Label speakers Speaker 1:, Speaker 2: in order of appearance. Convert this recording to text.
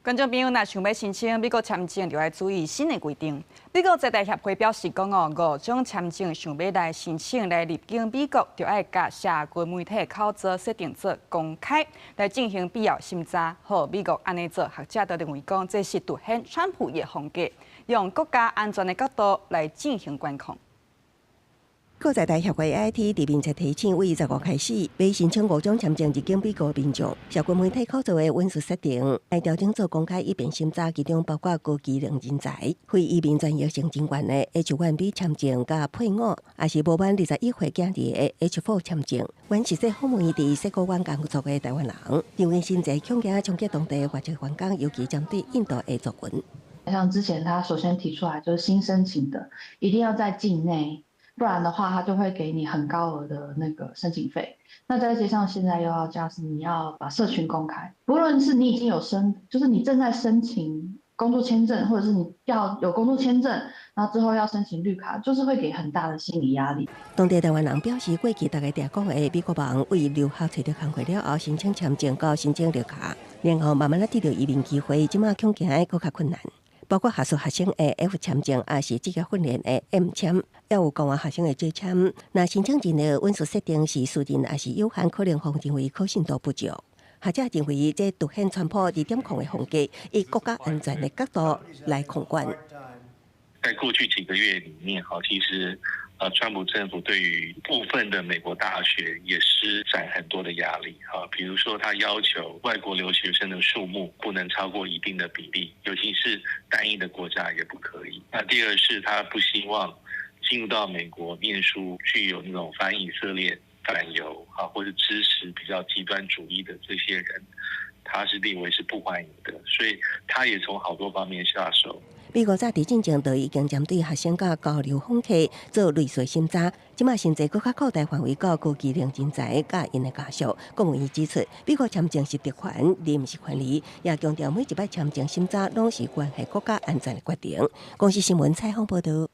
Speaker 1: 觀眾朋友，若想欲申請美國簽證，就愛注意新的規定。美國在台協會表示講哦，五種簽證想欲來申請來入境美國，就愛共社群媒體口座設定做公開，來進行必要審查。予美國按呢做，學者都認為講，這是凸顯川普的風格，用國家安全的角度來進行管控。
Speaker 2: 美國在台協會 AIT 佇面冊提醒，為15開始，欲申請五種簽證入境美國民眾，社群媒體口座的隱私設定，愛調整做公開以便審查，其中包括高技能人才、非移民專業性人員的 H1B 簽證佮配偶，抑是無滿21歲囝兒的 H4 簽證。阮實際訪問伊佇矽谷灣工作的台灣人，認為薪資恐驚衝擊當地華籍員工，尤其針對印度的族群。
Speaker 3: 像之前他首先提出來，就是新申請的一定要在境內。不然的話，他就會給你很高額的那個申請費。那再加上現在又要加，是你要把社群公開，不論是你已經有申，就是你正在申請工作簽證，或者是你要有工作簽證，然後之後要申請綠卡，就是會給很大的心理壓力。
Speaker 2: 當地台灣人表示，過去逐家定講的美國夢為留學揣著工課了後，申請簽證到申請綠卡，然後慢慢仔得著移民機會，這馬恐驚會閣較困難。包括學術學生的 F 簽證，抑是職業訓練的 M 簽，抑有交換學生的 J 簽。若申請人的隱私設定是私人，抑是有限，可能予認為可信度不足。學者認為，這凸顯川普2.0的風格，以國家安全的角度來控管。
Speaker 4: 在過去幾個月裡面，哈，其實，川普政府對於部分的美國大學也施展很多的壓力，哈，比如說他要求外國留學生的數目不能超過一定的比例，尤其是單一的國家也不可以。那第二是他不希望進入到美國念書具有那種反以色列、反猶啊，或者支持比較極端主義的這些人，他是列為是不歡迎的，所以他也從好多方面下手。
Speaker 2: 美國早佇進前就已經針對學生佮交流訪客做類似審查，這馬甚至閣較擴大範圍到高技能人才佮𪜶的家屬。國務院指出，美國簽證是特權，而毋是權利，也強調每一擺簽證審查攏是關係國家安全的決定。公視新聞採訪報導。